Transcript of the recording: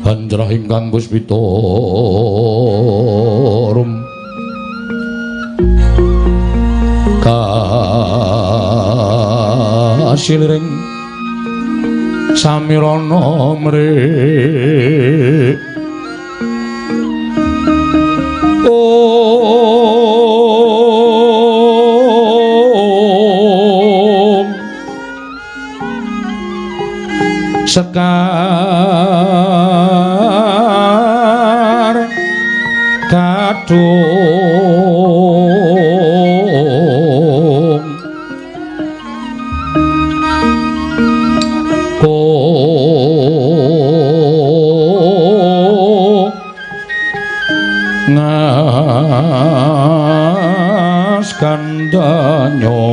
Banjrah ingkang puspita rum kasiliring samirana mrik. Om Sekar Kadung Ngas kandanyo